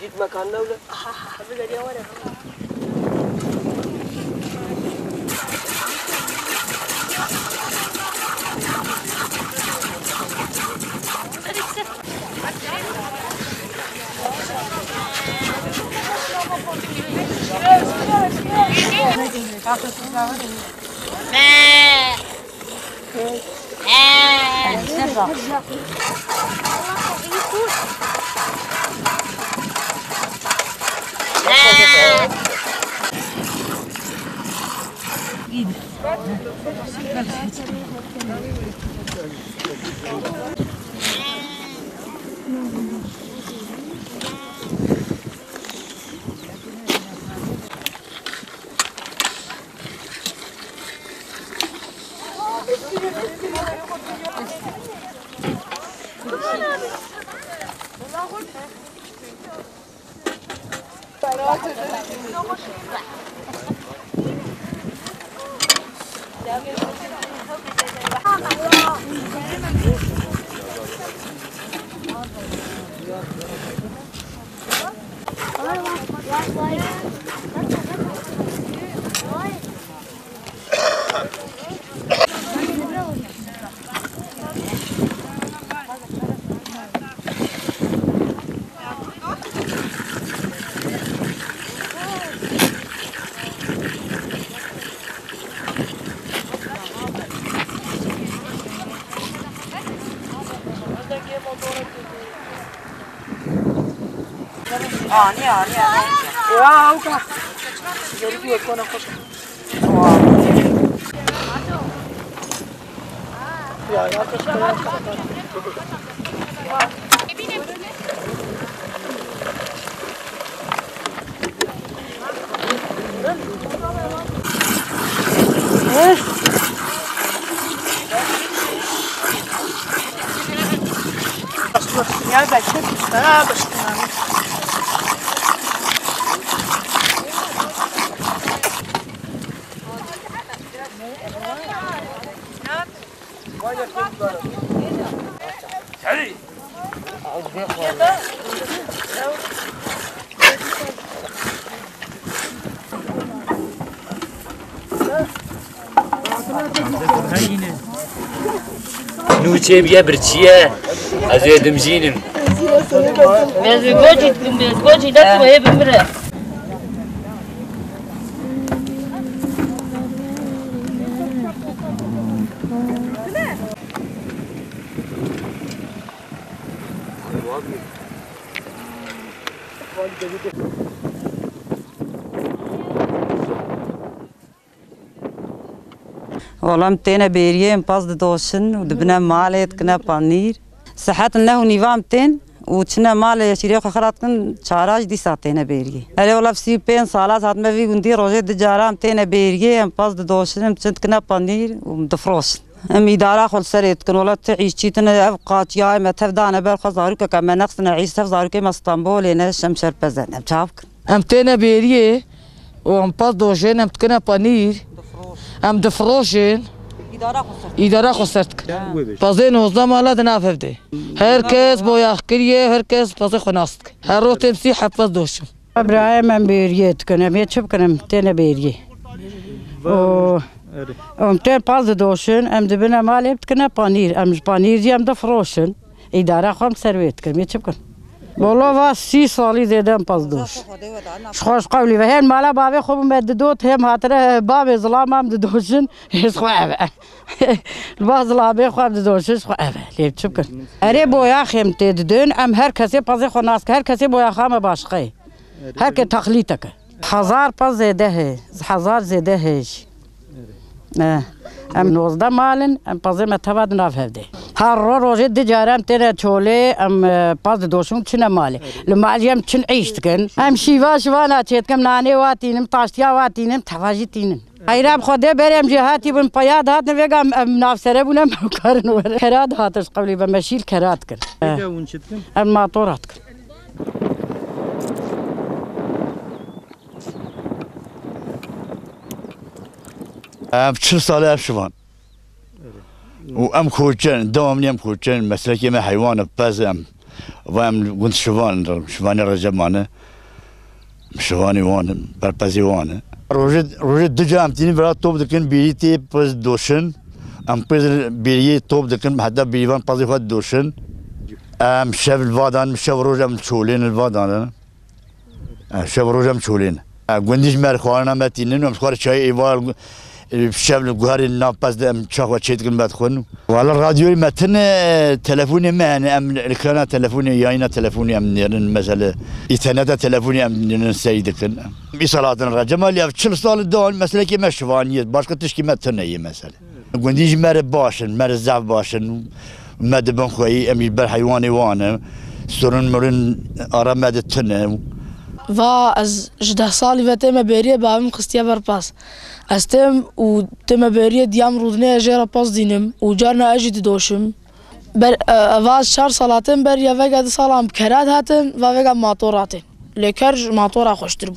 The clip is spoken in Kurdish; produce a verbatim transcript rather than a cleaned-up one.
Git mekanına öyle. Anî, anî, anî. Wow, ka. Gelî wekona xweş. Ya, belki. Ha, başka. Nûçê biye birçî ye, ez ê dimjînim. Bezgocî dikim, bezgocî de tu hê bimire. Wala em têne bêriyê, em pez didoşin û dibine malê, dikine panîr. Sihet neh û nîva em tên û çine malê, şîrê xwe xira dikin, çara jî dîsa têne bêriyê. Erê wala bi sî û pênc sala ez hatime vî gundî, rojê du cara em têne bêriyê, em pez didoşin, em çin dikine panîr û em difroşin. Em îdara xwe li serê dikin. Wela tu îşçî tune, ev qaçiyayê me tev dane ber xwe, zarokeke me nexistine îş, tev zarokê me Stenbolê ne, şemşerpeze ne. Em çawa bikin? Em têne bêriyê û em pez doşên, em dikine panîr, em difiroşin. Îdara xwe ser dikin. Pezê nozdeh mala di nav hev de. Her kes boyaxkirî ye, her kes pezê xwe nas dike. Her roj têm sî heb pez doşim. Birayê me bêriyê dikin, em ê çi bikin, em têne bêriyê. Û em tên paz didoşin, em dibine malê dikine panîr, em ji panîr jî em difiroşin. Îdara xwe em ser wê dikin, em ê çi bikin? Wala va sî salî zêde em pez doş. Ji xwe ji qewlî ve. Hem mala bavê xwe bû me didot, hem hatire bavê zilam em didoşin. Hêz xwe ev e. Li ba zilamê xwe em didoşin, ji xwe ev e. Lê çi bikin? Erê boyaxê em tê didin, em her kesê pezê xwe nas ke. Her kesê boyaxa me başqe ye. Her ke taxlîteke. Hezar pez zêde hê, hezar zêde hê jî. Eh, em nozdeh mal in, em pezê me teva di nav hev de. Her ro rojê du care em têne çolê, em, eh, pez didoşin, çine malê. Li malê em çin îş dikin. Em şîva şiva naçê dikin, nanê wa tînim, taştiya wa tînim, teva jî tînin. Xeyra bi Xwedê berê em jêhatî bûn, peya dihatin vêga em, em navsere bûn, em karin were. Kera dihatin ji qewlî ve me şîl kera dikin. Vêga hûn çi dikin? Em matora dikin. Em çil sal e ev şivan. Û em koçe ne, dewamlî em koçe ne. Meslekê me heywan e, pez e em. Va em gund şivan in, şivanê Receb mane. Şivanê wan e, berpezê wan e. Rojê, rojê du ca em tînin vira top dikin, bîrî tê pez doşin. Em pez bîriyê top dikin, heta bîrîvan pezê xwe didoşin. Em şev li va dan, şev roj em çolên li va dan. E, şev roj em çolên. E, gundî ji me re xwarina me tînin, em xwar çayê êvar, e, şev li guherên nav pez de em çax ve çê dikin me dixwin. Wala radyoyê me tine, telefonê me hene, em li krana telefonê, yayına telefonê em nêrin, mesela, interneta telefonê em nêrin sey dikin. Îsal hatin Recema, lê ev çil sal dewam, meselekê me şivaniyê, başka tişkî me tine ye, mesela. Gundî jî me re baş in, me re zaf baş in. Me dibin xweyî, em jî ber heywanê wan in. Sorun mirin ara me de tune. Va ez ji deh salî ve tême bêriyê, bavê min xistiye ber pez. Ez têm û tême bêriyê diyam rûdinê, ez jê re pez dînim û carna ez jî didoşim. Ber, e, va ez çar sala têm beriya vega du sala em bi kera dihatin, va vega matora tên. Lê ker ji matora xweştir bû.